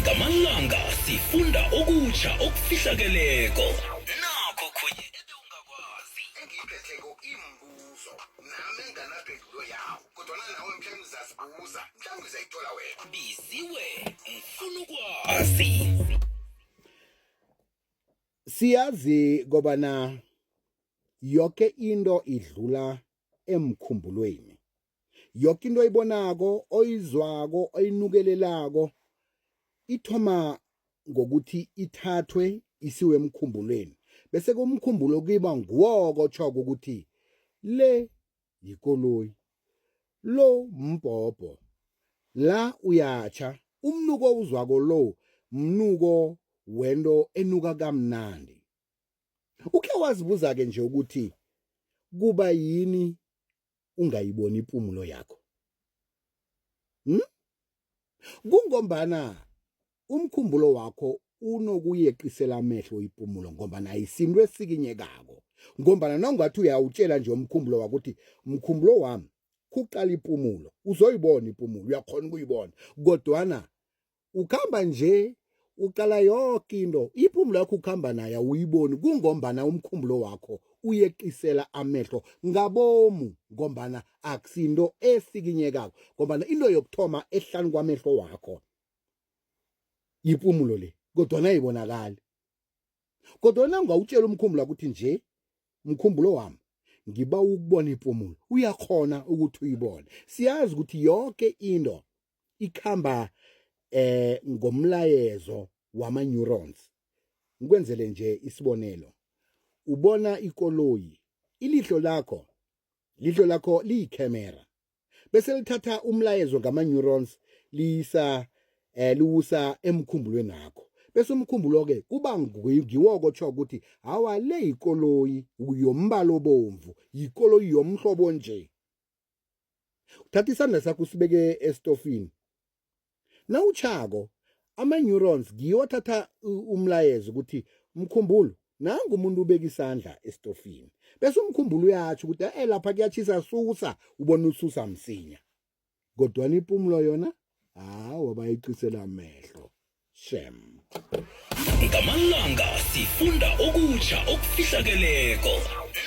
Ngamalanga sifunda okutjha okufihlakeleko. Nakho khunye ebewungakwazi. Engiyiphetheko iimbuzo nami enganapendulo yawo kodwana nawe mhlawumbe uzazibuza mhlawumbe uzayithola wena. Biziwe ngifuna ukwazi. Siyazi kobana yoke into idlula emkhumbulweni. Yoke into oyibonako, oyizwako, oyinukelelako ithoma ngokuthi ithathwe isiwe emkhumbulweni. Bese kumkhumbulo kuba nguwoko otjhoko ukuthi le yikoloyi, lo mbhobho, la uyatjha, umnuko owuzwako lo mnuko wento enuka kamnandi. Ukhe wazibuza-ke nje ukuthi kuba yini ungayiboni ipumulo yakho? Hmm? Kungombana umkhumbulo wakho unokuyeqisela amehlo ipumulo ngombana ayisinto esikinyekako. Ngombana nawungathi uyawutshela nje umkhumbulo wakho ukuthi mkhumbulo wami khuqala ipumulo, uzoyibona ipumulo, uyakhona ukuyibona. Kodwana ukhamba nje uqala yoke into iphumulo yakho ukhamba nayo awuyiboni kungombana umkhumbulo wakho uyeqisela amehlo ngabomu ngombana akusinto esikinyekako ngombana into yokuthoma ehlanu kwamehlo wakho yipumulo le kodwa nayibonakali kodwa nangawutshela umkhumbulo ukuthi nje mkhumbulo wami ngiba ukubona ipumulo uyakhona ukuthi uyibone siyazi ukuthi yonke into ikhamba ngomlayezo wama neurons ngikwenzele nje isibonelo ubona ikoloyi ilihlo lakho lihlo lakho liyikhemera bese lithatha umlayezo ngama neurons liyisa liwusa emkhumbulweni wakho bese umkhumbulo ke kuba ngiwoko tsho ukuthi hawa le ikoloyi yombala obomvu yikoloyi yomhlobo nje uthatha isandla sakho usibeke estofini nawutjhako ama-neurons ngiwo athatha umlayezo ukuthi mkhumbulo nangu umuntu ubeka isandla estofini bese umkhumbulo uyatsho ukuthi eh lapha kuyatshisa susa ubona ususa msinya kodwana ipumulo yona hawa bayiqisela amehlo shem. Ngamalanga sifunda okutjha okufihlakeleko.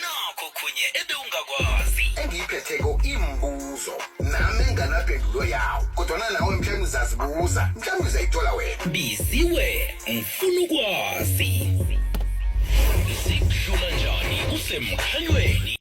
Nakho khunye ebewungakwazi. Engiyiphetheko iimbuzo nami enganapendulo yawo kodwana nawe mhlawumbe uzazibuza mhlawumbe uzayithola wena. Biziwe ngifuna ukwazi. Zikudlula njani kusemkhanyweni.